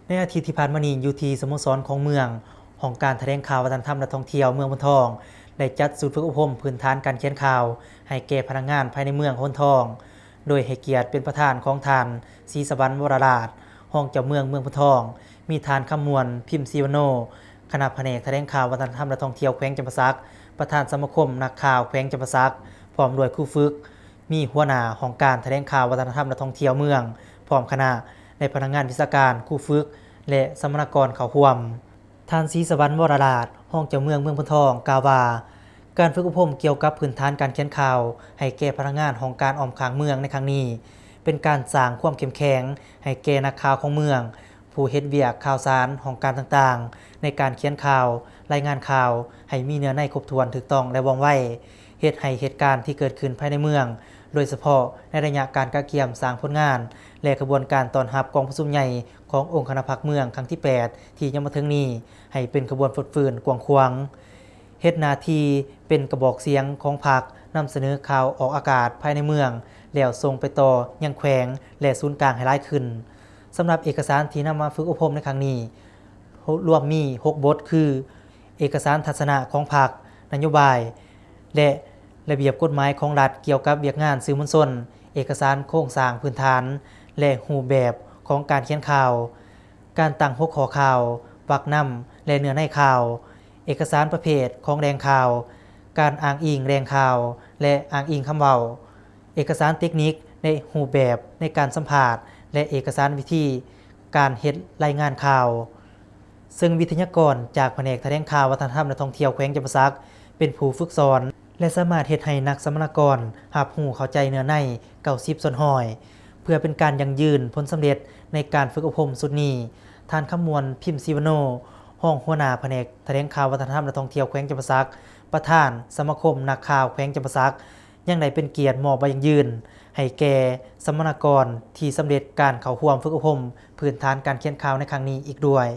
ໃນອາທິດທີ່ຜ່ານມານີ້, ຢູ່ທີ່ສະໂມສອນຂອງເມືອງ, ຫ້ອງການຖະແຫຼງຂ່າວ ວັດທະນະທຳ ແລະ ທ່ອງທ່ຽວເມືອງໂພນທອງ ໄດ້ຈັດສູນຝຶກອົບຮົມພື້ນຖານການຂຽນຂ່າວໃຫ້ແກ່ພະນັກງານພາຍໃນເມືອງໂພນທອງ, ໂດຍໃຫ້ກຽດເປັນປະທານຂອງທ່ານ ສີສະຫວັນ ວໍລະລາດ, ຮອງເຈົ້າເມືອງເມືອງໂພນທອງ, ມີທ່ານ ຄຳມ່ວນ ພິມສີວັນໂນ, ຄະນະພະແນກຖະແຫຼງຂ່າວ ວັດທະນະທຳ ແລະ ທ່ອງທ່ຽວແຂວງຈຳປາສັກ, ປະທານສະມາຄົມນັກຂ່າວແຂວງຈຳປາສັກ, ພ້ອມດ້ວຍຄູຝຶກ, ມີຫົວໜ້າຫ້ອງການຖະແຫຼງຂ່າວ ວັດທະນະທຳ ແລະ ທ່ອງທ່ຽວເມືອງ ພ້ອມຄະນະ ແລະ ພະນັກງານວິຊາການ, ຄູຝຶກ ແລະ ສຳມະນາກອນເຂົ້າຮ່ວມ. ທ່ານ ສີສະຫວັນ ວໍລະລາດ, ຮອງເຈົ້າເມືອງເມືອງໂພນທອງ ກ່າວວ່າ ການຝຶກອົບຮົມກ່ຽວກັບພື້ນຖານການຂຽນຂ່າວໃຫ້ແກ່ພະນັກງານຫ້ອງການອ້ອມຂ້າງເມືອງໃນຄັ້ງນີ້ ເປັນການສ້າງຄວາມເຂັ້ມແຂງໃຫ້ແກ່ນັກຂ່າວຂອງເມືອງ, ຜູ້ເຮັດວຽກຂ່າວສານຫ້ອງການຕ່າງໆ ໃນການຂຽນຂ່າວ, ລາຍງານຂ່າວໃຫ້ມີເນື້ອໃນຄົບຖ້ວນ, ຖືກຕ້ອງ ແລະ ວ່ອງໄວ, ເຮັດໃຫ້ເຫດການທີ່ເກີດຂຶ້ນພາຍໃນເມືອງ, ໂດຍສະເພາະໃນໄລຍະການກະກຽມສ້າງຜົນງານ ແລະ ຂະບວນການຕ້ອນຮັບກອງປະຊຸມໃຫຍ່ຂອງອົງຄະນະພັກເມືອງຄັ້ງທີແປດ ທີ່ຈະມາເຖິງນີ້ ໃຫ້ເປັນຂະບວນຟົດຟື້ນກວ້າງຂວາງ, ເຮັດໜ້າທີ່ເປັນກະບອກສຽງຂອງພັກ, ນຳສະເໜີຂ່າວອອກອາກາດພາຍໃນເມືອງ, ແລ້ວສົ່ງໄປຕໍ່ຍັງແຂວງ ແລະ ສູນກາງໃຫ້ຫຼາຍຂຶ້ນ. ສຳລັບເອກະສານທີ່ນຳມາຝຶກອົບຮົມໃນຄັ້ງນີ້ ລວມມີຫົກບົດ ຄື ເອກະສານທັດສະນະຂອງພັກ, ນະໂຍບາຍ ແລະ ລະບຽບກົດໝາຍຂອງລັດກ່ຽວກັບວຽກງານສື່ມວນຊົນ, ເອກະສານໂຄງສ້າງພື້ນຖານ ແລະ ຮູບແບບຂອງການຂຽນຂ່າວ, ການຕັ້ງຫົວຂໍ້ຂ່າວ, ວັກນຳ ແລະ ເນື້ອໃນຂ່າວ, ເອກະສານປະເພດຂອງແຫຼ່ງຂ່າວ, ການອ້າງອີງແຫຼ່ງຂ່າວ ແລະ ອ້າງອີງຄຳເວົ້າ, ເອກະສານເຕັກນິກ ແລະ ຮູບແບບໃນການສຳພາດ ແລະ ເອກະສານວິທີການເຮັດລາຍງານຂ່າວ. ເຊິ່ງວິທະຍາກອນຈາກພະແນກຖະແຫຼງຂ່າວ ວັດທະນະທຳ ແລະ ທ່ອງທ່ຽວແຂວງຈຳປາສັກ ເປັນຜູ້ຝຶກສອນ ແລະ ສາມາດເຮັດໃຫ້ນັກສຳມະນາກອນຮັບຮູ້ເຂົ້າໃຈເນື້ອໃນເກົ້າສິບສ່ວນຮ້ອຍ. ເພື່ອເປັນການຢັ້ງຢືນຜົນສຳເລັດໃນການຝຶກອົບຮົມຊຸດນີ້, ທ່ານ ຄຳມ່ວນ ພິມສີວັນໂນ, ຮອງຫົວໜ້າພະແນກຖະແຫຼງຂ່າວ ວັດທະນະທຳ ແລະ ທ່ອງທ່ຽວແຂວງຈຳປາສັກ, ປະທານສະມາຄົມນັກຂ່າວແຂວງຈຳປາສັກ, ຍັງໄດ້ເປັນກຽດມອບໃບຢັ້ງຢືນໃຫ້ແກ່ສຳມະນາກອນທີ່ສຳເລັດການເຂົ້າຮ່ວມຝຶກອົບຮົມພື້ນຖານການຂຽນຂ່າວໃນຄັ້ງນີ້ອີກດ້ວຍ.